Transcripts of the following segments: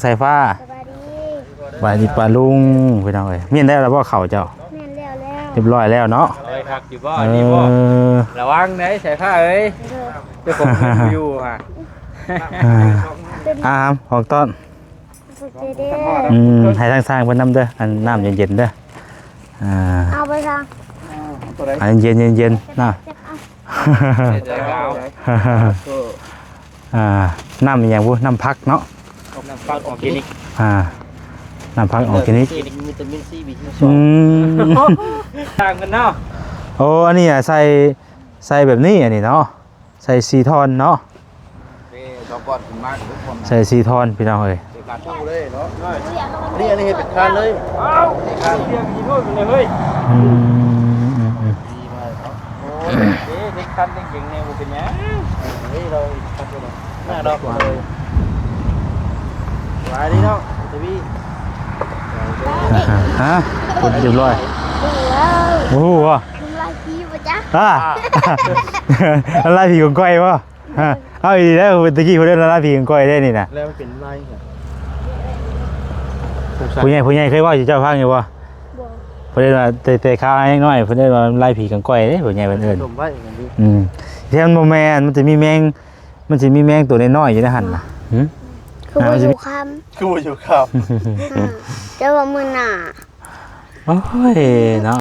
ສາຍຟ້າ ສະບາຍດີ ສະບາຍດີປ້າລຸງ ພີ່ນ້ອງເອີຍ. ມ້ຽນໄດ້ແລ້ວບໍ່ເຂົ້າເຈົ້າ? ມ້ຽນແລ້ວແລ້ວ ຮຽບຮ້ອຍແລ້ວເນາະ. ເອີຍ ຄັກຢູ່ບໍ່? ເອີ ອັນນີ້ບໍ່? ລະວັງເດີສາຍຟ້າເອີຍ ເອີ ເຈົ້າຂອງເຮືອນບໍ່ຢູ່ຫະ. ອ່າ ອາມ ຂອງຕ້ອນ ຂອບໃຈເດີ. ອືມ ໃຫ້ທາງຊ່າງເພິ່ນນຳເດີ ອັນນ້ຳເຢັນໆເດີ. ອ່າ ເອົາໄປຊະ ອັນເຢັນໆ ເຢັນໆນະ. ເຮັດໃຈລາວ ອ່າ ນ້ຳອີ່ຫຍັງບຸ? ນ້ຳຜັກເນາະ ນ້ຳຜັກອອກແກນິກ. ອ່າ ນ້ຳຜັກອອກແກນິກ ມີວິຕາມິນຊີ ບີສິບສອງ. ອືມ ຕ່າງກັນເນາະ. ໂອ້ ອັນນີ້ອະ ໃສ່ ໃສ່ແບບນີ້ ອັນນີ້ເນາະ ໃສ່ສີ່ທ່ອນເນາະ. ເດ້ ສອງກ້ອນຂຶ້ນມາ ໃສ່ສີ່ທ່ອນ ພີ່ນ້ອງເອີຍ. ເປັນການເອົາເລີຍເນາະ ອັນນີ້ ອັນນີ້ເຮັດເປັນຄານເລີຍ. ອ້າວ ເຮັດເປັນຄານ ເຮັດເປັນທີ່ໂທດເລີຍເຮີ້ຍ. ອືມ ດີມາກເນາະ. ໂອ້ຍ ເດ້ ເຮັດຄັນເກັ່ງໆແດ່ ບໍ່ເປັນຫຍັງ. ເອີ ເຮົາຄັນຢູ່ດອກ ໜ້າດອກເລີຍ. ສະບາຍດີເນາະ ທະວີ. ຮະ ຄົນຮຽບຮ້ອຍ ບໍ່ຮູ້ຫວາ? ທຳລາຍຜີບໍ່ຈັກ ອ່າ ທຳລາຍຜີຂອງຂ້ອຍບໍ່? ຮະ ເອົາອີ່ຫຼີແລ້ວ ຕະກີ້ເພິ່ນເອີ້ນລາຍຜີຂອງຂ້ອຍເດ້ນີ້ນະ. ແລ້ວມັນເປັນລາຍຫຍັງ? ຜູ້ໃຫຍ່ ຜູ້ໃຫຍ່ເຄີຍເວົ້າສູ່ເຈົ້າຟັງຢູ່ບໍ່? ບໍ່. ເພິ່ນເອີ້ນວ່າ ແຕ່ ແຕ່ຄາວຍັງນ້ອຍ ເພິ່ນເອີ້ນວ່າລາຍຜີຂອງຂ້ອຍເດ້ ຜູ້ໃຫຍ່ເພິ່ນເອີ້ນ. ອືມ ແທ້ມັນບໍ່ແມ່ນ ມັນຈະມີແມງ ມັນຊິມີແມງຕົວນ້ອຍໆຢູ່ໃນຫັ້ນນະ. ຫື? ຄືບໍ່ຢູ່ຄ່ຳ ຄືບໍ່ຢູ່ຄ່ຳ. ອືມ ແຕ່ວ່າມື້ໜ້າ. ໂອ້ຍເນາະ.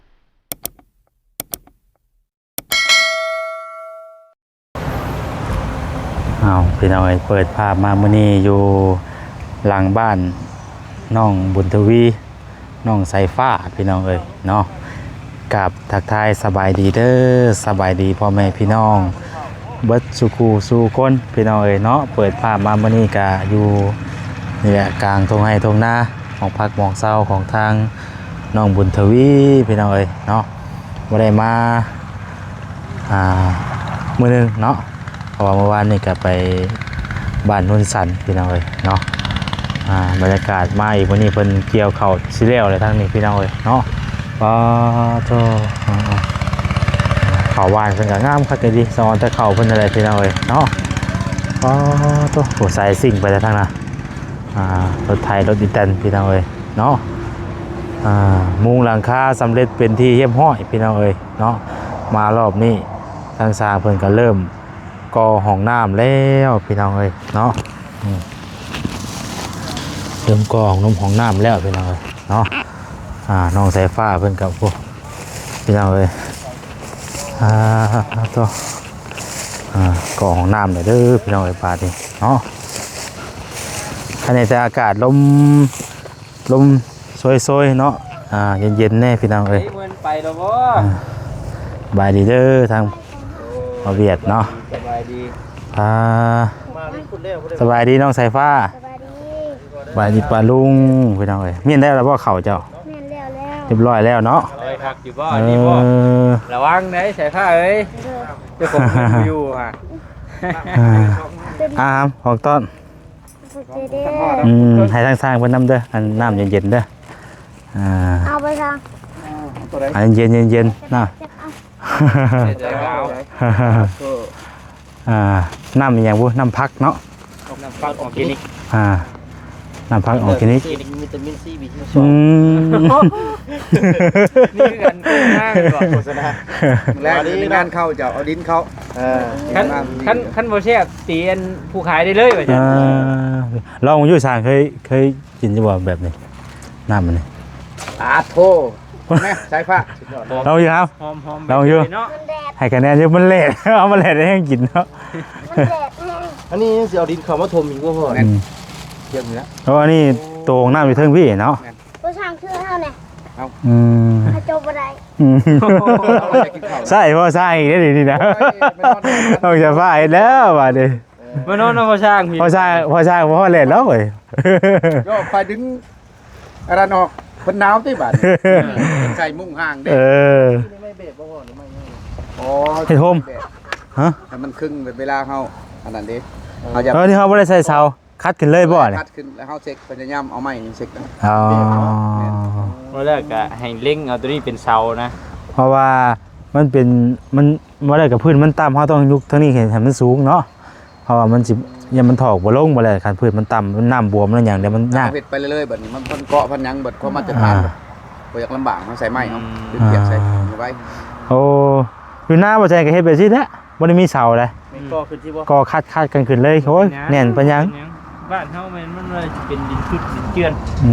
ເອົາ ພີ່ນ້ອງເອີຍ ເປີດພາບມາມື້ນີ້ຢູ່ຫຼັງບ້ານນ້ອງບຸນທະວີ ນ້ອງສາຍຟ້າ ພີ່ນ້ອງເອີຍເນາະ. ກາບທັກທາຍສະບາຍດີເດີ ສະບາຍດີພໍ່ແມ່ພີ່ນ້ອງເບິດສູ່ຄູ່ສູ່ຄົນ ພີ່ນ້ອງເອີຍເນາະ. ເປີດພາບມາມື້ນີ້ກະຢູ່ນີ້ແຫຼະ ກາງທົ່ງໄຮ່ທົ່ງນາ ໝອງພັກໝອງເຊົາຂອງທາງນ້ອງບຸນທະວີ ພີ່ນ້ອງເອີຍເນາະ. ບໍ່ໄດ້ມາ ອ່າ ມື້ໜຶ່ງເນາະ ເພາະວ່າມື້ວານນີ້ກໍໄປບ້ານໂນນສັນ ພີ່ນ້ອງເອີຍເນາະ. ອ່າ ບັນຍາກາດມາອີກ ມື້ນີ້ເພິ່ນກ່ຽວເຂົ້າຊິແລ້ວແລ້ວທາງນີ້ ພີ່ນ້ອງເອີຍເນາະ. ປາໂທ ອ່າ ເຂົ້າຫວານເພິ່ນກໍງາມຄັກອີ່ຫຼີ ສະອອນແຕ່ເຂົ້າເພິ່ນນັ້ນແຫຼະ ພີ່ນ້ອງເອີຍເນາະ. ປາໂທ ໂອ້ ສາຍຊິງໄປແລ້ວທາງນັ້ນ. ອ່າ ລົດໄຖ ລົດອີແຕນ ພີ່ນ້ອງເອີຍເນາະ. ອ່າ ມຸງຫຼັງຄາສຳເລັດເປັນທີ່ຮຽບຮ້ອຍ ພີ່ນ້ອງເອີຍເນາະ. ມາລອບນີ້ທາງຊ່າງເພິ່ນກໍເລີ່ມກໍ່ຫ້ອງນ້ຳແລ້ວ ພີ່ນ້ອງເອີຍເນາະ. ອືມ ເລີ່ມກໍ່ຫ້ອງນ້ຳ ຫ້ອງນ້ຳແລ້ວ ພີ່ນ້ອງເອີຍເນາະ. ອ່າ ນ້ອງສາຍຟ້າເພິ່ນກໍ ໂອ້ ພີ່ນ້ອງເອີຍ ອ່າ ໂຕ ອ່າ ກໍ່ຫ້ອງນ້ຳແລ້ວເດີ ພີ່ນ້ອງເອີຍ ບາດນີ້ເນາະ. ອັນນີ້ແຕ່ອາກາດລົມ ລົມໂຊຍໆເນາະ ອ່າ ເຢັນໆແດ່ ພີ່ນ້ອງເອີຍ. ເອີຍ ເພິ່ນໄປແລ້ວບໍ່? ອ່າ ສະບາຍດີເດີ ທາງບ່າວຫວຽດເນາະ. ສະບາຍດີ ອ່າ ສະບາຍດີນ້ອງສາຍຟ້າ. ສະບາຍດີ ສະບາຍດີປ້າລຸງ ພີ່ນ້ອງເອີຍ. ມ້ຽນໄດ້ແລ້ວບໍ່ເຂົ້າເຈົ້າ? ມ້ຽນແລ້ວແລ້ວ ຮຽບຮ້ອຍແລ້ວເນາະ. ເອີຍ ຄັກຢູ່ບໍ່? ເອີ ອັນນີ້ບໍ່? ລະວັງເດີສາຍຟ້າເອີຍ ເອີ ເຈົ້າຂອງເຮືອນບໍ່ຢູ່ຫະ. ອ່າ ອາມ ຂອງຕ້ອນ ຂອບໃຈເດີ. ອືມ ໃຫ້ທາງຊ່າງເພິ່ນນຳເດີ ອັນນ້ຳເຢັນໆເດີ. ອ່າ ເອົາໄປຊະ ອັນເຢັນໆ ເຢັນໆນະ. ເຮັດໃຈລາວ ອ່າ ນ້ຳອີ່ຫຍັງບຸ? ນ້ຳຜັກເນາະ ນ້ຳຜັກອອກແກນິກ. ອ່າ ນ້ຳຜັກອອກແກນິກ ມີວິຕາມິນຊີ ບີສິບສອງ. ອືມ ນີ້ຄືກັນ ໂຄສະນາ ໂຄສະນາ ແລ້ວນີ້ງານເຂົ້າ ເຈົ້າເອົາດິນເຂົ້າ. ເອີ ຄັນ ຄັນ ຄັນບໍ່ແຊບ ຕີອັນຜູ້ຂາຍໄດ້ເລີຍວ່າຊັ້ນ. ເອີ ລອງຢູ່ຊ່າງ ເຄີຍ ເຄີຍກິນຢູ່ບໍ່ແບບນີ້ ນ້ຳອັນນີ້? ອາໂທ ແມ່ສາຍຟ້າ ສຸດຍອດ ລອງຢູ່ຄັບ ຫອມໆ ລອງຢູ່ເນາະ. ໃຫ້ຄະແນນຢູ່ ມັນແຫຼດ ເອົາມາແຫຼດໃຫ້ກິນເນາະ. ມັນແຫຼດແຮງ ອັນນີ້ຍັງຊິເອົາດິນເຂົ້າມາຖົມອີກບໍ່ພໍ? ອືມ ທຽບນີ້ນະ. ໂອ້ ອັນນີ້ໂຕຂອງນ້ຳຢູ່ເທິງພີ້ເນາະ. ແມ່ນ ບໍ່ຊ່າງຄືເຮົາແດ່. ເອົ້າ ອືມ ເຮົາຈົບບໍ່ໄດ້. ອືມ ໃສ່ພໍ່ຊ່າງອີກເດ້ນີ້ນະ. ໂອ້ຍ ແມ່ນ ຕ້ອງຈະຟ້າເຮັດແລ້ວບາດນີ້. ມານອນນຳພໍ່ຊ່າງພີ້ ພໍ່ຊ່າງ ພໍ່ຊ່າງບໍ່ຮອດແຫຼດແລ້ວເວີຍ. ໂຍ ໄປດຶງອັນນັ້ນອອກ ເພິ່ນໜາວຕິບາດນີ້. ເອີ ເພິ່ນໃສ່ມຸ້ງຫ້າງເດ້. ເອີ ອໍ ເຮັດໂຮມ ຮະ ໃຫ້ມັນຄຶງ ເວລາເຮົາອັນນັ້ນເດ້. ເອີ ເຮົາຢາກ ເອີ ນີ້ເຮົາບໍ່ໄດ້ໃສ່ເສົາ ຄັດຂຶ້ນເລີຍບໍ່ນີ້? ຄັດຂຶ້ນແລ້ວເຮົາເຊັກ ພະຍາຍາມເອົາໄມ້ນີ້ເຊັກ. ອໍ ແມ່ນ ບໍ່ແລ້ວກະໃຫ້ເລັງເອົາໂຕນີ້ເປັນເສົານະ ເພາະວ່າມັນເປັນ ມັນ ບໍ່ໄດ້ກະພື້ນມັນຕ່ຳ ເຮົາຕ້ອງຍົກທາງນີ້ໃຫ້ ໃຫ້ມັນສູງເນາະ ເພາະວ່າມັນຊິ ຢ້ານມັນຖອກບໍ່ລົງ ບໍ່ແລ້ວຄັນພື້ນມັນຕ່ຳ ມັນນ້ຳບວມ ມັນຫຍັງ ດຽວມັນຍາກ ເຮັດໄປເລື້ອຍໆ ບັດນີ້ມັນ ມັນເກາະ ມັນຫຍັງ ບັດຄວາມມາດຕະຖານ ອ່າ ບໍ່ຢາກລຳບາກ ເຮົາໃສ່ໄມ້ເຮົາ ອ່າ ດຶງປຽກໃສ່ ອ່າ ໄວ້ ໂອ້ ຢູ່ນາບໍ່ແຊງກໍເຮັດແບບຊີ້ແຫຼະ ບໍ່ໄດ້ມີເສົາໃດ ແມ່ນ ກໍ່ຂຶ້ນຊິບໍ່ ກໍ່ຄັດໆກັນຂຶ້ນເລີຍ ໂອ້ຍ ແໜ້ນປານຫຍັງ ແໜ້ນປານຫຍັງ ບ້ານເຮົາແມ່ນມັນເລີຍເປັນດິນຊຸດດິນເຈື່ອນ ອື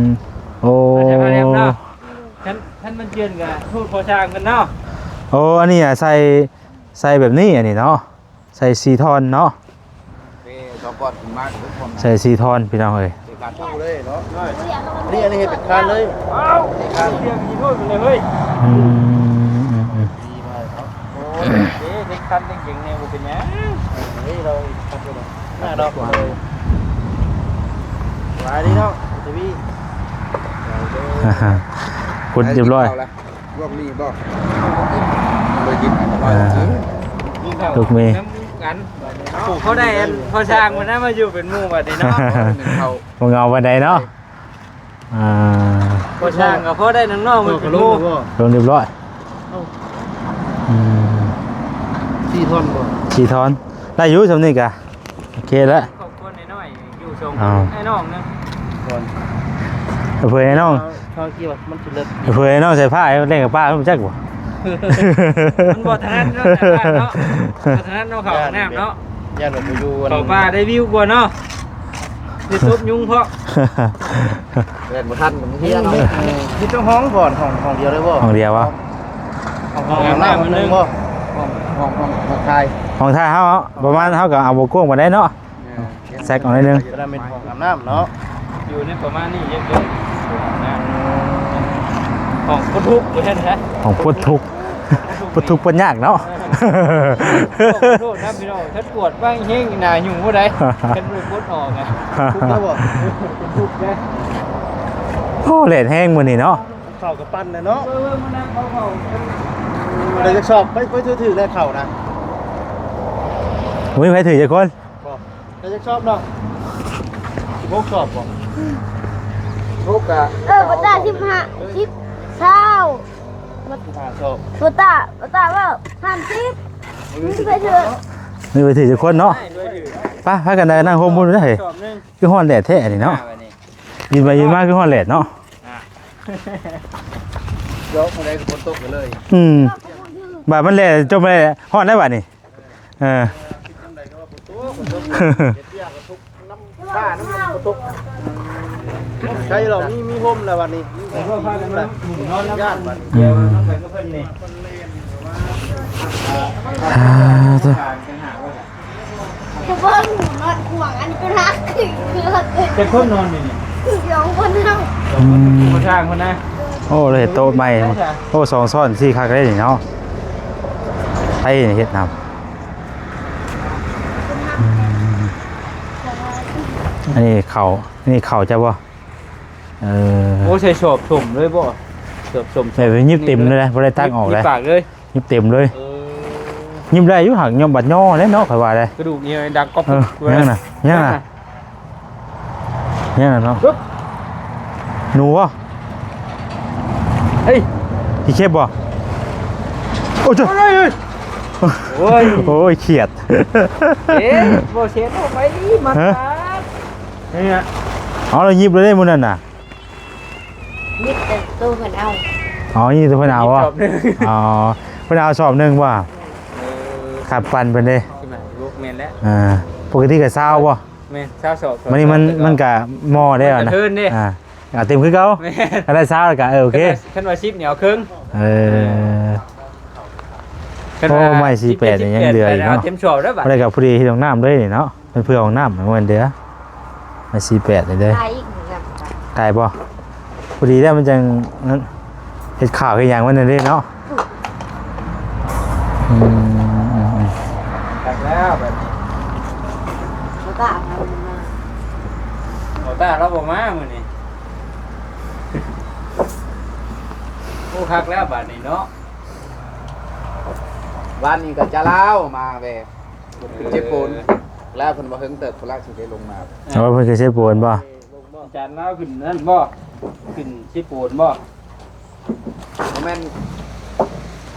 ມ ໂອ້ ຄັນ ຄັນມັນເຈື່ອນກໍໂທດພໍ່ຊ່າງເພິ່ນເນາະ ໂອ້ ອັນນີ້ອະໃສ່ ໃສ່ແບບນີ້ ອັນນີ້ເນາະ ໃສ່ສີ່ທ່ອນເນາະ ເອີ ສອງກ້ອນຂຶ້ນມາກໍເປັນທ່ອນ ໃສ່ສີ່ທ່ອນ ພີ່ນ້ອງເອີຍ ເປັນຄານເລີຍເນາະ ອັນນີ້ ອັນນີ້ເຮັດເປັນຄານເລີຍ ເປັນຄານ ເລື່ອງມີໂທດເລີຍເຮີ້ຍ ອືມ ອືມ ອືມ ໂອ້ຍ ເດ້ ເດັກຄັນເກັ່ງໆ ແນ່ບໍ່ເປັນຫຍັງ ເອີ ເຮົາຄັນຢູ່ດອກ ໜ້າດອກ ສະບາຍດີເນາະ ທະວີ ພຸດຮຽບຮ້ອຍ ລວກນີ້ບໍ່? ບໍ່ໄດ້ກິນ ອ່າ ລູກເມ ນຳກັນ ເຂົາໄດ້ອັນພໍ່ຊ່າງມານຳ ມາຢູ່ເປັນໝູ່ບັດນີ້ເນາະ ເຂົາບໍ່ເຫງົາປານໃດເນາະ ອ່າ ພໍ່ຊ່າງກໍພໍໄດ້ນຳນ້ອງເປັນໝູ່ ລວມຮຽບຮ້ອຍ ເອົ້າ ອືມ ສີ່ທ່ອນບໍ່? ສີ່ທ່ອນ ໄດ້ຢູ່ຊ່ຳນີ້ກະ ໂອເຄແລ້ວ ຄອບຄົວນ້ອຍໆ ຢູ່ສອງຄົນ ອ້າຍນ້ອງນະ ເພື່ອໃຫ້ນ້ອງ ເຂົາຄິດວ່າມັນຊິເລິກ ເພື່ອໃຫ້ນ້ອງໃສ່ຜ້າໃຫ້ເລ່ນກັບປ້າ ຮູ້ຈັກບໍ່? ມັນບໍ່ຖະໜັດເນາະ ສາຍພານເນາະ ບໍ່ຖະໜັດເນາະ ເຂົ້າຫ້ອງນ້ຳເນາະ ຢ້ານວ່າບໍ່ຢູ່ ເຂົ້າປ່າໄດ້ວິວກວ່າເນາະ ໄດ້ຕົບຍຸງເພາະ ແລ່ນບໍ່ທັນ ມັນເຮຍເນາະ ເອີ ມີແຕ່ຫ້ອງບ່ອນ ຫ້ອງ ຫ້ອງດຽວເລີຍບໍ່? ຫ້ອງດຽວບໍ່? ຫ້ອງ ຫ້ອງ ຫ້ອງ ຫ້ອງ ຫ້ອງ ຫ້ອງ ຫ້ອງຖ່າຍ ຫ້ອງຖ່າຍເຮົາ ປະມານເຮົາກໍເອົາບໍ່ກວ້າງປານໃດເນາະ ແຊັກເອົາໜ້ອຍໜຶ່ງ ກໍໄດ້ແມ່ນຫ້ອງອາບນ້ຳເນາະ ຢູ່ໃນປະມານນີ້ ເຮັດເປັນຫ້ອງປະທຸກ ວ່າຊັ້ນຊະ ຫ້ອງປະທຸກ ປະທຸກ ປະທຸກ ປະຍາກເນາະ ເອີ ຂໍໂທດນຳພີ່ນ້ອງ ຄັນກວດບາງແຮງໜ້າຫຍຸ້ງບໍ່ໄດ້ ຄັນບໍ່ໄດ້ປົດອອກນະ ທຸກແລ້ວບໍ່? ປະທຸກເດ້ ໂອ້ ແດດແຮງມື້ນີ້ເນາະ ເຂົ້າກັບປັ່ນແຫຼະເນາະ ເບິ່ງໆ ມານັ່ງເຂົ້າ ໄດ້ຈັກສອບ? ໄປ ໄປຖືກແລ້ວເຂົ້ານະ ບໍ່ມີໃຜຖືກຈັກຄົນ ບໍ່ ໄດ້ຈັກສອບເນາະ? ສິບຫົກສອບບໍ່? ສິບຫົກກະ ເອີ ບໍ່ຕາ ສິບຫ້າ ສິບ ຊາວ ສິບຫ້າສອບ ບໍ່ຕາ ບໍ່ຕາເວົ້າ ສາມສິບ ມີໃຜຖືກ ມີໃຜຖືກຈັກຄົນເນາະ? ໄປ ພາກັນໄດ້ນັ່ງໂຮມບຸນເດ້ ສອບໜຶ່ງ ຄືຮ້ອນແດດແທ້ນີ້ເນາະ ອ່າ ຢືນໄປຢືນມາຄືຮ້ອນແດດເນາະ ອ່າ ດອກບໍ່ໄດ້ກໍຝົນຕົກໄປເລີຍ ອືມ ບາດມັນແດດຈົມໄປ ຮ້ອນໄດ້ບາດນີ້ ເອີ ໃຊ່ດອກ ມີ ມີຮົ່ມແລ້ວບັດນີ້ ມີຮົ່ມແລ້ວ ຢ້ານບັດນີ້ ອືມ ອ່າ ໂຕ ຈະເບິ່ງນອນຂວາງ ອັນນີ້ກໍຮັກຄື ຄືຮັກ ຈັກຄົນນອນຢູ່ນີ້? ສອງຄົນເຮົາ ອືມ ຜູ້ຊ່າງຄົນນະ ໂອ້ ລາວເຮັດໂຕະໃໝ່ ໂອ້ ສອງຊ້ອນສີ່ຄັກເດ້ນີ້ເນາະ ໃຜເຮັດນຳ ອືມ ອັນນີ້ເຂົ້າ ອັນນີ້ເຂົ້າເຈົ້າບໍ່? ເອີ ໂອ້ ໃສ່ສອບສົ້ມເລີຍບໍ່? ສອບສົ້ມ ແບບຫຍິບເຕັມເລີຍນະ ບໍ່ໄດ້ຕັກອອກເລີຍ ຫຍິບປາກເລີຍ ຫຍິບເຕັມເລີຍ ເອີ ຫຍິບໄດ້ຢູ່ ຫາກຍ້ອນບາດຍໍແຫຼະເນາະ ຂ້ອຍວ່າເດ້ ກະດູກນີ້ດັງກອບ ເອີ ຍັງນະ ຍັງນະ ຍັງນະເນາະ ຫູບໍ່? ເຮີ້ຍ ຂີ້ເຂັບບໍ່? ໂອ້ຍ ໂອ້ຍ ໂອ້ຍ ຂຽດ ເອີ ບໍ່ເຊັດອອກໄປ ມັນ ຮະ? ເອົາ ລະຍິບເລີຍເດ້ມື້ນັ້ນນະ ຍິບແຕ່ໂຕເພິ່ນເອົາ ອໍ ຍິບແຕ່ເພິ່ນເອົາບໍ່? ອໍ ເພິ່ນເອົາສອບໜຶ່ງບໍ່? ເອີ ຄ່າປັ່ນເພິ່ນເດ້ ແມ່ນແຫຼະ ອ່າ ປົກກະຕິກະຊາວບໍ່? ແມ່ນ ຊາວສອບ ມັນນີ້ມັນ ມັນກະໝໍ້ແລ້ວນະ ເທິນເດ້ ອ່າ ເອົາເຕັມຄືເກົ່າ ແມ່ນ ຄັນໄດ້ຊາວແລ້ວກະ ເອີ ໂອເຄ ຄັນວ່າສິບນີ້ເອົາເຄິ່ງ ເອີ ຄັນວ່າ ໂອ້ ໄມ້ສີ່ແປດນີ້ຍັງເຫຼືອອີກເນາະ ເຕັມສອບແລ້ວບາດ ບໍ່ໄດ້ກະພໍດີເຮັດຫ້ອງນ້ຳເລີຍນີ້ເນາະ ເພິ່ນເພື່ອຫ້ອງນ້ຳ ແມ່ນເດີ້ ໄມ້ສີ່ແປດນີ້ເດີ້ ໄກອີກ ໄກບໍ່? ພໍດີແລ້ວມັນຈັ່ງນັ້ນ ເຮັດຂ້າວເຮັດຫຍັງມັນນັ້ນເດ້ເນາະ ອືມ ອືມ ອືມ ຄັກແລ້ວບາດນີ້ ບໍ່ຕາ ບໍ່ຕາລາວບໍ່ມາມື້ນີ້ ໂອ້ ຄັກແລ້ວບາດນີ້ເນາະ ວານນີ້ກໍຈະລາວມາແວ່ ເພິ່ນເຈັບໂປນ ແລ້ວເພິ່ນວ່າເຫິງເຕີບພຸ້ນລະຊິໄດ້ລົງມາ ເອີ ເພິ່ນກໍເຈັບໂປນບໍ່? ອາຈານລາວຂຶ້ນນັ້ນບໍ່? ຂຶ້ນເຊໂປນບໍ່? ບໍ່ແມ່ນ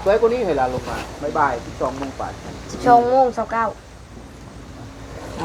ສວຍກວ່ານີ້ໃຫ້ລາວລົງມາ ບ່າຍໆ ສິບສອງໂມງປາຍ ສິບສອງໂມງຊາວເກົ້າ ເອົ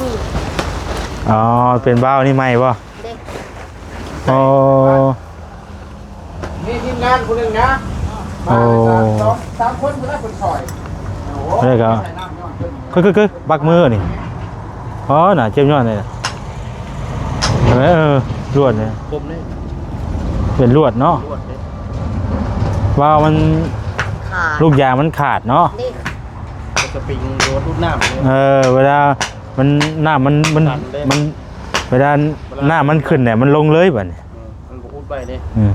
ນີ້ ອໍ ເປັນວາວນີ້ໃໝ່ບໍ່? ເດ້ ໂອ້ ມີທີມງານຜູ້ໜຶ່ງນະ ມາ ໂອ້ ສອງສາມຄົນພຸ້ນລະເພິ່ນຊ່ອຍ ໂອ້ ແລ້ວກໍ ຄືໆໆ ບັກມືນີ້ ອໍ ໜ້າເຈັບຍ້ອນນີ້ ເອີ ລວດນີ້ ຄົມເດ້ ເປັນລວດເນາະ ລວດເດ້ ວາວມັນ ຂາດ ລູກຢາງມັນຂາດເນາະ ນີ້ ສະປຣິງໂດດດູດນ້ຳເດ້ ເອີ ເວລາມັນ ນ້ຳມັນ ມັນ ຕັນເດ້ ມັນ ເວລາ ເວລາ ນ້ຳມັນຂຶ້ນແຫຼະ ມັນລົງເລີຍບາດນີ້ ອືມ ມັນບໍ່ອຸດໄວ້ເດ້ ອືມ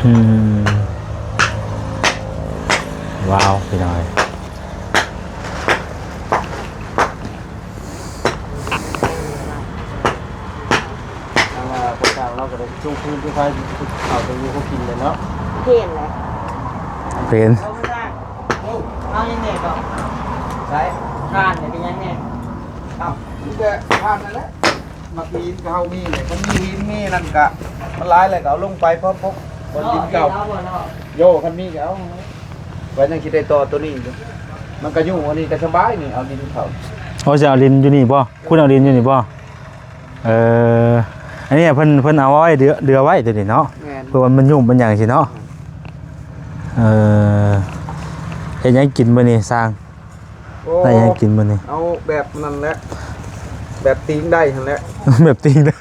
ອືມ ວ້າວ ພີ່ນ້ອງເອີຍ ທາງວ່າຄົນຕ່າງລາວກໍໄດ້ຈູງຄືນຄືໄຟເຂົ້າໄປຢູ່ເຂົາກິນເລີຍເນາະ ເຫັນແຫຼະ ເຫັນ ເອົາຫຍັງແດ່ກໍ ໃສ່ ຖ່ານນີ້ເປັນຫຍັງແດ່ ເອົ້າ ມີແຕ່ຖ່ານນັ້ນແຫຼະ ໝາກຫີນກໍເຮົາມີແຫຼະ ຄັນມີຫີນມີນັ້ນກະ ມັນຫຼາຍແລ້ວກໍເອົາລົງໄປພ້ອມພວກບ່ອນດິນເກົ່າ ເນາະ ໂຢ ຄັນມີກໍເອົາ ໄວ້ຍັງຊິໄດ້ຕໍ່ຕົວນີ້ຢູ່ ມັນກໍຢູ່ອັນນີ້ກໍສະບາຍນີ້ ເອົາດິນເຂົ້າ ໂອ້ ຊິເອົາດິນຢູ່ນີ້ບໍ່? ຂຸດເອົາດິນຢູ່ນີ້ບໍ່? ເອີ ອັນນີ້ເພິ່ນ ເພິ່ນເອົາໄວ້ເດືອ ເດືອໄວ້ຕົວນີ້ເນາະ ແມ່ນ ເພື່ອວ່າມັນຫຍຸ້ມມັນຫຍັງຊີ້ເນາະ ແມ່ນ ເອີ ເຮັດຫຍັງກິນມື້ນີ້ຊ່າງ? ໂອ້ ໄດ້ຫຍັງກິນມື້ນີ້? ເອົາແບບນັ້ນແຫຼະ ແບບຕີງໄດ້ຫັ້ນແຫຼະ ແບບຕີງໄດ້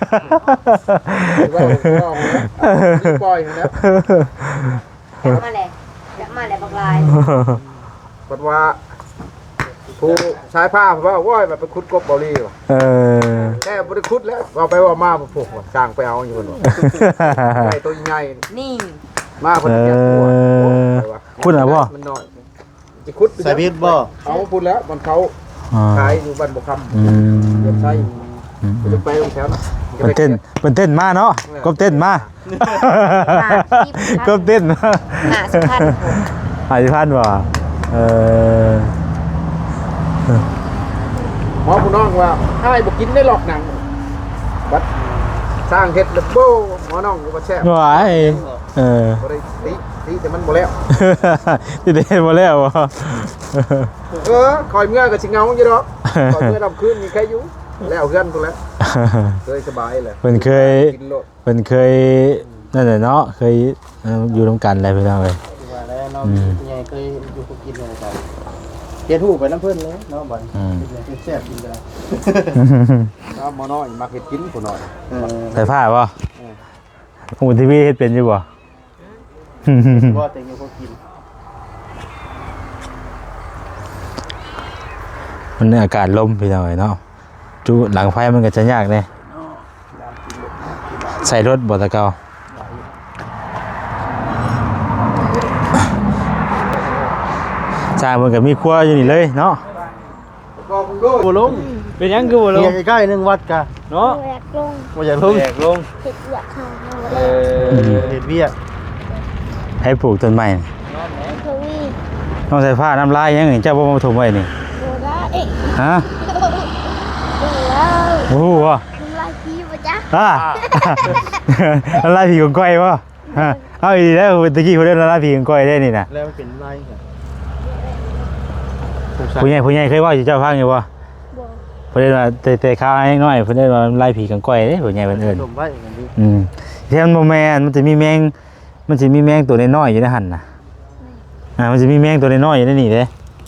ວ່າເວົ້າແຫຼະ ປ່ອຍຫັ້ນແຫຼະ ຈັກມາແຫຼະ ຈັກມາແຫຼະບັກຫຼາຍ ເພິ່ນວ່າ ຜູ້ຊາຍພາເວົ້າ ໂອ້ຍ ວ່າໄປຂຸດກົບເບົາຫຼີວ່າ ເອີ ແຕ່ບໍ່ໄດ້ຂຸດແລ້ວ ເວົ້າໄປເວົ້າມາ ພວກຊ່າງໄປເອົາຢູ່ເພິ່ນວ່າ ໄດ້ໂຕໃຫຍ່ ນີ້ ມາເພິ່ນ ເອີ ຈະເກັບຫົວ ເອີ ຂຸດເອົາບໍ່? ມັນນ້ອຍ ຊິຂຸດ ໃສ່ເບັດບໍ່? ເອົາພຸ້ນແຫຼະ ມັນເຂົ້າ ອ່າ ຂາຍຢູ່ບ້ານບົວຄຳ ອືມ ເຮືອນໄຊ ອືມ ຈະໄປລົງແຖວນະ ເພິ່ນເຕັ້ນ ເພິ່ນເຕັ້ນມາເນາະ ເອີ ກົບເຕັ້ນມາ ຫ້າສິບ ກົບເຕັ້ນມາ ຫ້າສິບພັນ ຫ້າສິບພັນບໍ່? ເອີ ໝໍຜູ້ນ້ອງວ່າ ອ້າຍບໍ່ກິນໄດ້ຫຼອກໜັງ ບັດຊ່າງເຮັດແລ້ວ ໂບ້ ໝໍນ້ອງກໍບໍ່ແຊບ ຫວາຍ ເອີ ບໍ່ໄດ້ຕິ ຕິແຕ່ມັນບໍ່ແລ້ວ ຕິແຕ່ເຮັດບໍ່ແລ້ວບໍ່? ເອີ ຂ້ອຍເມືອກໍຊິເຫງົາຢູ່ດອກ ຂ້ອຍເມືອດຳຄືນມີໃຄຢູ່ ແລ້ວເຮືອນພຸ້ນແຫຼະ ເຄີຍສະບາຍແຫຼະ ເພິ່ນເຄີຍ ກິນໂລດ ເພິ່ນເຄີຍ ອືມ ນັ້ນແຫຼະເນາະ ເຄີຍ ເອີ ຢູ່ນຳກັນແຫຼະພີ່ນ້ອງເອີຍ ວ່າແລ້ວເນາະ ອືມ ຜູ້ໃຫຍ່ເຄີຍຢູ່ຄຸກກິນນຳກັນ ເຮັດຮູ້ໄປນຳເພິ່ນເລີຍເນາະ ບັດນີ້ ອືມ ເຮັດຫຍັງແຊບໆກິນກໍໄດ້. ເອົາໝໍນ້ອຍມັກເຮັດກິນຜູ້ນ້ອຍ. ເອີ ໄຟຟ້າບໍ່? ເອີ ໂອ້ ທີວີເຮັດເປັນຢູ່ບໍ່? ບໍ່ ແຕ່ຢູ່ພໍກິນ. ມັນອາກາດລົມພີ່ນ້ອງເອີຍເນາະ ຈຸຫຼັງໄຟມັນກໍຈະຍາກແດ່. ໃສ່ລົດບໍ່ແຕ່ເກົ່າ? ຊ່າງເພິ່ນກໍມີຄົວຢູ່ນີ້ເລີຍເນາະ. ບໍ່ລົງ. ເປັນຫຍັງຄືບໍ່ລົງ? ເຮັດໃກ້ໆໜຶ່ງວັດກະເນາະ ບໍ່ຢາກລົງ ບໍ່ຢາກລົງ ບໍ່ຢາກລົງ. ເຮັດວຽກເຮົາ ເອີ ເຮັດວຽກ ໃຫ້ປູກຕົ້ນໄມ້. ນ້ອງສາຍຟ້າ ນ້ຳລາຍຫຍັງນີ້ ເຈົ້າບໍ່ມາຖົມໄວ້ນີ້? ບໍ່ໄດ້. ຮະ? ບໍ່ໄດ້. ບໍ່ຮູ້ບໍ່? ນ້ຳລາຍຜີບໍ່ຈັກ. ອາ ນ້ຳລາຍຜີຂອງຂ້ອຍບໍ່? ຮະ? ເອົາອີ່ຫຼີແລ້ວ ຕະກີ້ເພິ່ນເອີ້ນນ້ຳລາຍຜີຂອງຂ້ອຍເດ້ນີ້ນະ. ແລ້ວມັນເປັນນ້ຳລາຍຫຍັງ? ຜູ້ໃຫຍ່ ຜູ້ໃຫຍ່ເຄີຍເວົ້າສູ່ເຈົ້າຟັງຢູ່ບໍ່? ບໍ່. ເພິ່ນເອີ້ນວ່າ ແຕ່ ແຕ່ຄາວຍັງນ້ອຍ ເພິ່ນເອີ້ນວ່ານ້ຳລາຍຜີຂອງຂ້ອຍເດ້ ຜູ້ໃຫຍ່ເພິ່ນເອີ້ນ. ອືມ ແທ້ມັນບໍ່ແມ່ນ ມັນຈະມີແມງ ມັນຊິມີແມງຕົວນ້ອຍໆຢູ່ໃນຫັ້ນນະ. ອືມ ອາ ມັນຊິມີແມງຕົວນ້ອຍໆຢູ່ໃນນີ້ເດ້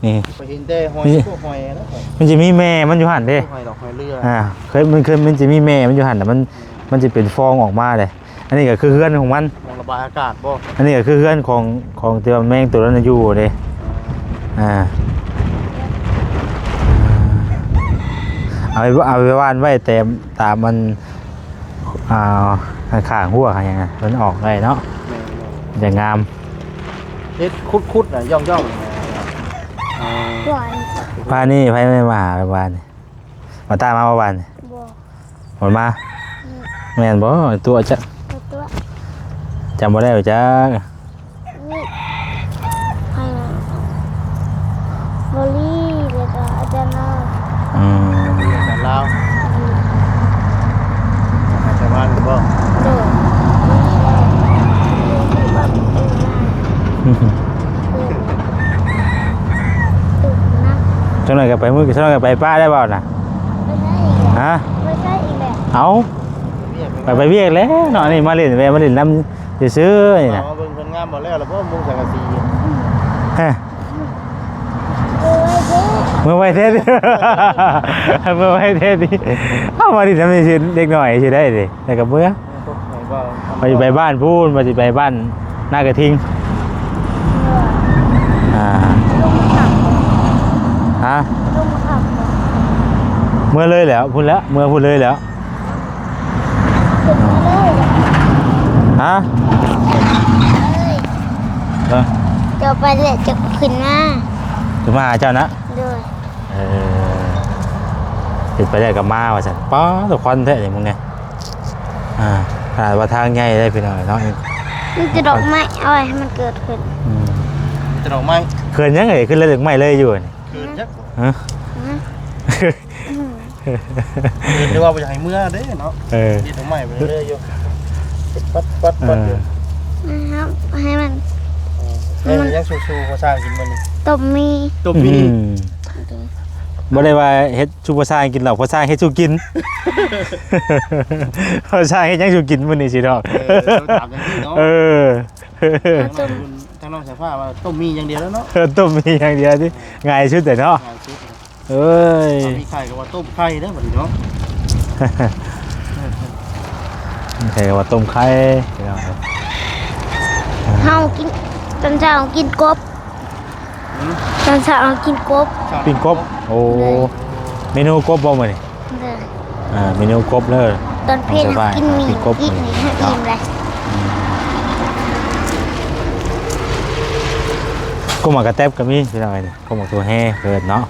ນີ້. ຂ້ອຍເຫັນແຕ່ຫອຍ ນີ້ ພວກຫອຍນະ ມັນຊິມີແມ່ມັນຢູ່ຫັ້ນເດ້ ຫອຍດອກຫອຍເລືອ. ອາ ເຄີຍ ມັນເຄີຍ ມັນຊິມີແມ່ມັນຢູ່ຫັ້ນນະ ມັນ ມັນຊິເປັນຟອງອອກມາເດ້. ອັນນີ້ກໍຄືເຮືອນຂອງມັນ ຟອງລະບາຍອາກາດບໍ່? ອັນນີ້ກໍຄືເຮືອນຂອງ ຂອງທີ່ວ່າແມງຕົວນັ້ນຢູ່ເດ້. ອືມ ອາ ເອົາໄປ ເອົາໄປຫວ່ານໄວ້ແຕ່ຕາມມັນ ອ່າ ຂ້າງໆຮົ້ວຂ້າງຫຍັງນະ ມັນອອກໄດ້ເນາະ. ແມ່ນໆ ຈະງາມ. ເຮັດຂຸດໆນະ ຢ່ອງໆນະ. ເອີ ວານ ວານນີ້ໃຜແມ່ນມາຫາວານນີ້? ມາຕາມາບໍ່ວານນີ້? ບໍ່. ບໍ່ມາ? ອືມ ແມ່ນບໍ່? ຕົວະຈະ ຕົວະ ຈຳບໍ່ໄດ້ຈັກ. ນີ້ ໃຜນະ? ບໍລີ ແລ້ວກໍອາຈານລາວ. ອືມ ອາຈານລາວ. ອືມ ອາຈານວານບໍ່? ໂດຍ. ຈັກໜ້ອຍກໍໄປມື້ ຈັກໜ້ອຍກໍໄປປ່າໄດ້ບໍ່ນະ? ໄປໃສອີກແຫຼະ? ຮະ? ໄປໃສອີກແຫຼະ? ເອົ້າ ໄປ ໄປວຽກແຫຼະເນາະ. ນີ້ມາຫຼິ້ນ ແວ່ມາຫຼິ້ນນຳ ຊື່ໆນີ້ນະ. ເອົາ ເບິ່ງເພິ່ນງາມບໍ່ແລ້ວລະບໍ່ ມຸງສັງກະສີ. ຮະ? ເມືອໄວແທ້ ເມືອໄວແທ້ຕິ. ເອົາ ມາຫຼິ້ນນຳເດັກນ້ອຍຊິໄດ້ເດ ແລ້ວກໍເມືອ. ວ່າຊິໄປບ້ານພຸ້ນ ວ່າຊິໄປບ້ານນາກະທິງ. ອ່າ ລົງມາຂັບ ຮະ? ລົງມາຂັບ ເມືອເລີຍແລ້ວ ພຸ້ນແລ້ວ ເມືອພຸ້ນເລີຍແລ້ວ. ຂຶ້ນມາເລີຍ ຮະ? ເອີຍ ເອີ ເຈົ້າໄປແລ້ວເຈົ້າຂຶ້ນມາ ຂຶ້ນມາຫາເຈົ້ານະ. ໂດຍ. ເອີ ເຮັດໄປແລ້ວກໍມາວ່າຊັ້ນ. ປ້າດ ຄວັນແທ້ນີ້ມຶງນີ້. ອ່າ ຂະໜາດວ່າທາງໃຫຍ່ເດ້ພີ່ນ້ອງເນາະ. ມີແຕ່ດອກໄມ້ ເອົາໄວ້ໃຫ້ມັນເກີດຂຶ້ນ. ອືມ ມີແຕ່ດອກໄມ້. ເຂີນຫຍັງເອີຍ ຂຶ້ນເລີຍດອກໄມ້ເລີຍຢູ່ນີ້? ເຂີນຈັກ ຮະ? ຮະ? ອືມ ເຂີນ ຫຼືວ່າບໍ່ຢາກໃຫ້ເມືອເດ້ເນາະ. ເອີ ເຮັດດອກໄມ້ໄປເລື້ອຍຢູ່ ປັດໆໆຢູ່. ອືມ ໃຫ້ມັນ ເອີ ຍັງສູ້ໆ ພໍສ້າງກິນມື້ນີ້ ຕົ້ມໝີ່ ຕົ້ມໝີ່. ອືມ ບໍ່ໄດ້ວ່າເຮັດສູ່ພໍ່ຊ້າງກິນດອກ ພໍ່ຊ້າງເຮັດສູ່ກິນ. ພໍ່ຊ້າງເຮັດຫຍັງສູ່ກິນມື້ນີ້ຊິດອກ. ເອີ ຕ້ອງຖາມຈັ່ງຊີ້ເນາະ. ເອີ ທາງນ້ອງສາຍຟ້າວ່າຕົ້ມໝີ່ຢ່າງດຽວແລ້ວເນາະ. ເອີ ຕົ້ມໝີ່ຢ່າງດຽວຕິ ງ່າຍສຸດເລີຍເນາະ. ງ່າຍສຸດ. ເອີຍ ມີໄຂ່ກໍວ່າຕົ້ມໄຂ່ເດີບັດນີ້ເນາະ. ມີໄຂ່ກໍວ່າຕົ້ມໄຂ່ ເຮົາກິນ ຕອນເຊົ້າເຮົາກິນກົບ. ອືມ ຕອນເຊົ້າເຮົາກິນກົບ ປີ້ງກົບ. ໂອ້ ໂດຍ. ເມນູກົບບໍ່ມື້ນີ້? ໂດຍ. ອ່າ ເມນູກົບເດີ. ຕອນເພນເຮົາກິນໝີ່ ກິນກົບ ກິນໝີ່ໃຫ້ອີ່ມເລີຍ. ອືມ ກົບໝາກກະແຕັບກໍມີພີ່ນ້ອງເອີຍ. ກົບໝາກຖົ່ວແຮ່ເພິ່ນເນາະ.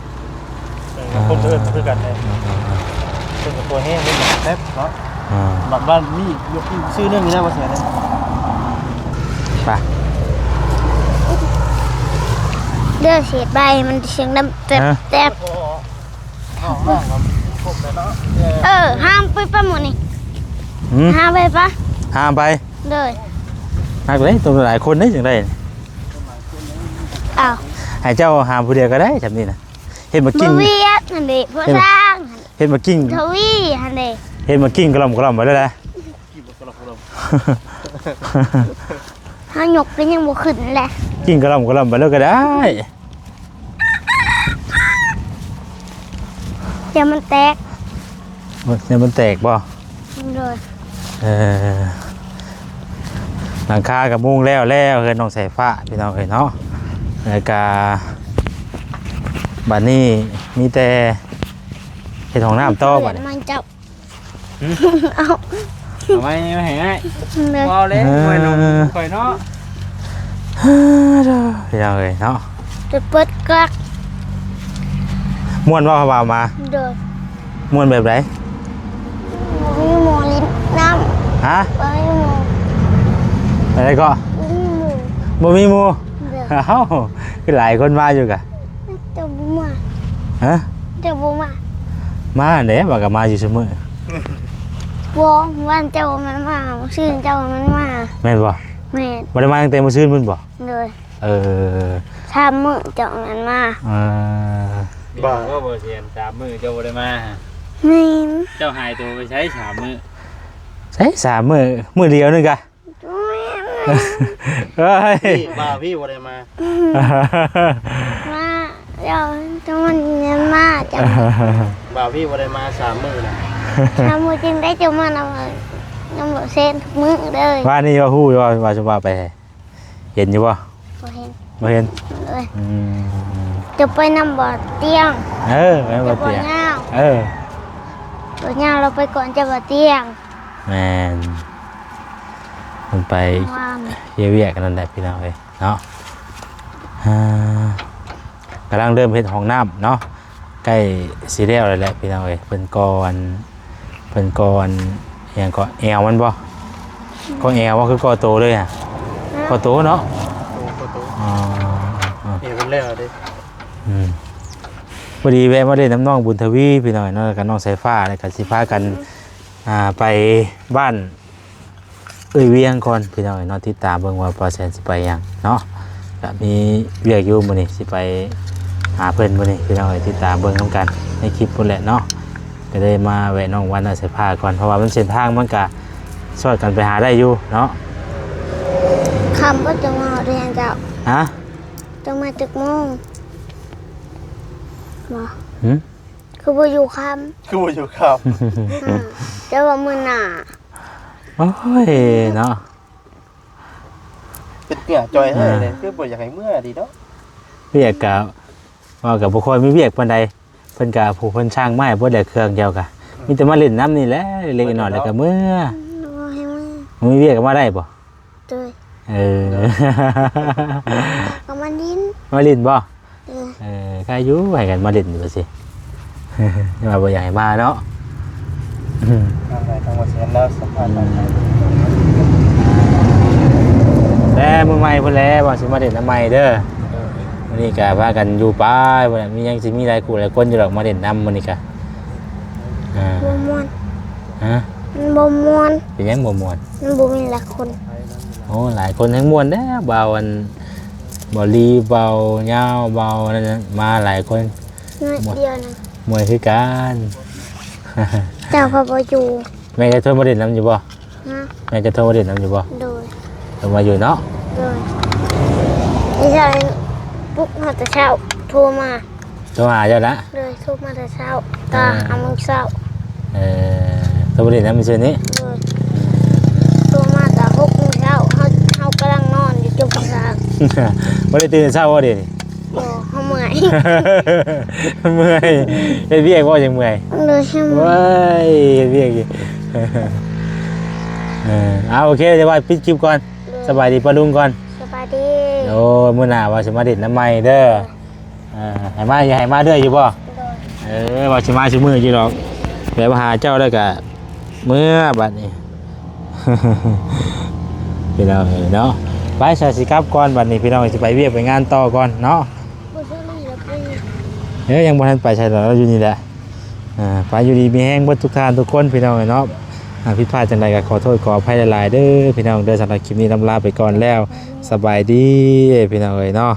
ເອີ ຄົນເອີ້ນຄືກັນເດ້. ເອີ ເພິ່ນກໍຖົ່ວແຮ່ ເພິ່ນກໍແຕັບເນາະ. ອ່າ ບາງບ້ານມີຢູ່ຊື່ໜຶ່ງນີ້ນະ ບໍ່ເສຍເດ້. ໄປ ເດີ ເສດໃບມັນສຽງດັງແຕັບ ຮະ ແຕັບ. ເອີ ຫ້າມໄປປະໝູ່ນີ້. ຫືມ ຫ້າມໄປປະ ຫ້າມໄປ. ໂດຍ. ນັກເດ້ ຕ້ອງຫຼາຍຄົນເດ້ຈຶ່ງໄດ້. ອ້າວ ໃຫ້ເຈົ້າຫ້າມຜູ້ດຽວກໍໄດ້ ຊ່ຳນີ້ນະ. ເຮັດໝາກກິ້ງ ບໍ່ວຽກຫັ້ນເດ້ ພໍ່ຊ້າງ ເຮັດໝາກກິ້ງ ທະວີຫັ້ນເດ້ ເຮັດໝາກກິ້ງກະລ່ອມກະລ່ອມໄປເລີຍນະ. ຫາຍົກກໍຍັງບໍ່ຂຶ້ນແຫຼະ ກິ້ງກະລ່ອມກະລ່ອມໄປເລີຍກໍໄດ້. ຢ້ານມັນແຕກ. ໂອ້ຍ ຢ້ານມັນແຕກບໍ່? ໂດຍ. ເອີ ຫຼັງຄາກໍມຸງແລ້ວແລ້ວ ເຮືອນນ້ອງສາຍຟ້າ ພີ່ນ້ອງເອີຍເນາະ. ແລ້ວກະບັດນີ້ມີແຕ່ເຮັດຫ້ອງນ້ຳຕໍ່ບັດນີ້. ເອົາ ເອົາໄມ້ມາໃຫ້ອ້າຍ. ເອີ ບໍ່ເອົາເລີຍ ເອີ ໄວ້ນອນຂ້ອຍເນາະ. ພີ່ນ້ອງເອີຍເນາະ ຈະເປີດກັກ. ມ່ວນບໍ່ ເຂົາວ່າມາ? ໂດຍ. ມ່ວນແບບໃດ? ບໍ່ມີໝູ່ຫຼິ້ນນ້ຳ. ຮະ? ບໍ່ມີໝູ່. ແບບໃດກໍ? ບໍ່ມີໝູ່. ບໍ່ມີໝູ່. ໂດຍ. ເອົ້າ ຄືຫຼາຍຄົນມາຢູ່ກະ. ເຈົ້າບໍ່ມາ. ຮະ? ເຈົ້າບໍ່ມາ. ມາແຫຼະ ວ່າກໍມາຢູ່ຊຸມື້. ບໍ່ ວານເຈົ້າບໍ່ແມ່ນມາ ມື້ຊືນເຈົ້າບໍ່ແມ່ນມາ. ແມ່ນບໍ່? ແມ່ນ. ບໍ່ໄດ້ມາຕັ້ງແຕ່ມື້ຊືນພຸ້ນບໍ່? ໂດຍ. ເອີ ສາມມື້ເຈົ້າແມ່ນມາ. ເອີ ບໍ່ ບໍ່ ບໍ່ແມ່ນ ສາມມື້ເຈົ້າບໍ່ໄດ້ມາ. ແມ່ນ. ເຈົ້າຫາຍໂຕໄປໃສສາມມື້? ໃສສາມມື້? ມື້ດຽວໜຶ່ງກະ ໂອ້ຍ ນີ້ ບ່າວພີ່ບໍ່ໄດ້ມາ. ມາແລ້ວ ເຈົ້າມັນຍັງມາ ເຈົ້າ ບ່າວພີ່ບໍ່ໄດ້ມາສາມມື້ນະ. ສາມມື້ຈຶ່ງໄດ້ເຈົ້າມານຳ ນຳບໍ່ເຊັນທຸກມື້ເລີຍ. ວ່ານີ້ວ່າຮູ້ຢູ່ວ່າ ວ່າ ວ່າໄປ ເຫັນຢູ່ບໍ່? ບໍ່ເຫັນ. ບໍ່ເຫັນ. ເອີ ອືມ ຈະໄປນຳບໍ່ຕຽງ. ເອີ ໄປນຳບໍ່ຕຽງ. ເອີ ບໍ່ຍາວ ລາວໄປກ່ອນເຈົ້າບໍ່ຕຽງ. ແມ່ນ ມັນໄປເຮັດວຽກອັນນັ້ນແຫຼະ ພີ່ນ້ອງເອີຍເນາະ. ອ່າ ກຳລັງເລີ່ມເຮັດຫ້ອງນ້ຳເນາະ ໃກ້ຊິແລ້ວແລ້ວແຫຼະ ພີ່ນ້ອງເອີຍ. ເພິ່ນກ່ອ ເພິ່ນກ່ອ ອີຫຍັງເກາະ ແອວມັນບໍ່? ກໍແອວບໍ່ ຄືກໍໂຕເລີຍອະ? ກໍໂຕເນາະ. ໂຕ ກໍໂຕ. ອໍ ແອວເພິ່ນແລ້ວເດ້. ອືມ ພໍດີແວະມາຫຼິ້ນນຳນ້ອງບຸນທະວີ ພີ່ນ້ອງເນາະ ກັບນ້ອງສາຍຟ້າ ແລ້ວກໍຊິພາກັນ ອ່າ ໄປບ້ານເອື້ອຍວຽງກ່ອນ ພີ່ນ້ອງເນາະ. ຕິດຕາມເບິ່ງວ່າປາແສນຊິໄປຫຍັງເນາະ ກະມີວຽກຢູ່ມື້ນີ້ ຊິໄປຫາເພິ່ນມື້ນີ້ ພີ່ນ້ອງເອີຍ. ຕິດຕາມເບິ່ງນຳກັນໃນຄລິບພຸ້ນແຫຼະເນາະ. ກະໄດ້ມາແວະນ້ອງວັນ ນ້ອງສາຍຟ້າກ່ອນ ເພາະວ່າມັນເສັ້ນທາງມັນກະສອດກັນໄປຫາໄດ້ຢູ່ເນາະ. ຄ່ຳບໍ່ ຈະມາຮອດເຮືອນເຈົ້າ? ຮະ? ຈະມາຈັກໂມງ? ບໍ່ ຫື? ຄືບໍ່ຢູ່ຄ່ຳ? ຄືບໍ່ຢູ່ຄ່ຳ? ອືມ ແຕ່ວ່າມື້ໜ້າ. ໂອ້ຍເນາະ ເປັນເຫື່ອຈ່ອຍແທ້ເດ້. ອ່າ ຄືບໍ່ຢາກໃຫ້ເມືອດີເນາະ. ວຽກກະ ເວົ້າກະບໍ່ຄ່ອຍມີວຽກປານໃດ. ເພິ່ນກະ ຜູ້ເພິ່ນສັ່ງມາໃຫ້ເບິດແຫຼະ ເຄື່ອງເຈົ້າກະ ອືມ ມີແຕ່ມາຫຼິ້ນນຳນີ້ແຫຼະ ເລັກໆນ້ອຍໆ ແລ້ວກະເມືອ. ອືມ ບໍ່ໃຫ້ເມືອ. ບໍ່ມີວຽກກະມາໄດ້ບໍ່? ໂດຍ. ເອີ ກະມາຫຼິ້ນ. ມາຫຼິ້ນບໍ່? ເອີ ເອີ ໃຄຢູ່ ໃຫ້ກັນມາຫຼິ້ນຢູ່ວ່າຊີ້ ວ່າບໍ່ຢາກໃຫ້ມາເນາະ. ອືມ ທາງໃດທາງບໍ່ແຊນແລ້ວສຳພາດ ອືມ ແຕ່ມື້ໃໝ່ພຸ້ນແຫຼະວ່າຊິມາຫຼິ້ນນຳໃໝ່ເດີ. ມື້ນີ້ກະພາກັນຢູ່ໄປພຸ້ນແຫຼະ ມີຫຍັງຊິມີຫຼາຍຄູ່ຫຼາຍຄົນຢູ່ດອກ ມາຫຼິ້ນນຳມື້ນີ້ກະ. ອ່າ ບໍ່ມ່ວນ. ຮະ? ມັນບໍ່ມ່ວນ. ເປັນຫຍັງບໍ່ມ່ວນ? ມັນບໍ່ມີຫຼາຍຄົນ. ໂອ້ ຫຼາຍຄົນແຮງມ່ວນແດ່ ບ່າວອັນ ບ່າວລີ ບ່າວຍາວ ບ່າວນັ້ນນະ ມາຫຼາຍຄົນ. ນ້ອຍດຽວໜຶ່ງ ມ່ວນຄືກັນ. ເຈົ້າກໍບໍ່ຢູ່. ແມ່ຈະໂທມາຫຼິ້ນນຳຢູ່ບໍ່? ຮະ? ແມ່ຈະໂທມາຫຼິ້ນນຳຢູ່ບໍ່? ໂດຍ. ໂທມາຢູ່ເນາະ? ໂດຍ. ອີສານປຸກເຮົາແຕ່ເຊົ້າ ໂທມາ. ໂທຫາເຈົ້າລະ? ໂດຍ. ໂທມາແຕ່ເຊົ້າ ຕອນ ອ່າ ຫ້າໂມງເຊົ້າ. ເອີ ໂທມາຫຼິ້ນນຳມື້ຊືນນີ້? ໂດຍ. ໂທມາແຕ່ຫົກໂມງເຊົ້າ ເຮົາ ເຮົາກຳລັງນອນຢູ່ ຈົບສາມ. ບໍ່ໄດ້ຕື່ນເຊົ້າບໍ່ດຽວນີ້? ບໍ່ ເຮົາເມື່ອຍ. ເມື່ອຍ. ເຮັດວຽກບໍ່ຈັ່ງເມື່ອຍ? ໂດຍ. ໂອ້ຍ ເຮັດວຽກຢູ່. ເອີ ເອົາ ໂອເຄ ດຽວວ່າປິດຄລິບກ່ອນ. ໂດຍ. ສະບາຍດີປ້າລຸງກ່ອນ. ສະບາຍດີ. ໂອ້ ມື້ໜ້າວ່າຊິມາຫຼິ້ນນຳໃໝ່ເດີ. ໂດຍ. ອ່າ ໃຫ້ມາ ຢາກໃຫ້ມາເລື້ອຍຢູ່ບໍ່? ໂດຍ. ເອີ ວ່າຊິມາຊຸມື້ຢູ່ດອກ ແບບວ່າຫາເຈົ້າແລ້ວກະເມືອບັດນີ້ ພີ່ນ້ອງເອີຍເນາະ. ໄປ ຊະ ຊິກັບກ່ອນບັດນີ້ ພີ່ນ້ອງ ຊິໄປວຽກໄປງານຕໍ່ກ່ອນເນາະ. ບໍ່ເຊີລີລະໄປ ເອີ ຍັງບໍ່ທັນໄປໃສດອກ ລາວຢູ່ນີ້ແຫຼະ. ອ່າ ໄປ ຢູ່ດີມີແຮງເບິດທຸກທ່ານທຸກຄົນ ພີ່ນ້ອງເອີຍເນາະ. ອ່າ ຜິດພາດຈັ່ງໃດກໍຂໍໂທດຂໍອະໄພຫຼາຍໆເດີ ພີ່ນ້ອງເດີ. ສຳລັບຄລິບນີ້ລຳລາໄປກ່ອນແລ້ວ ສະບາຍດີ ພີ່ນ້ອງເອີຍເນາະ.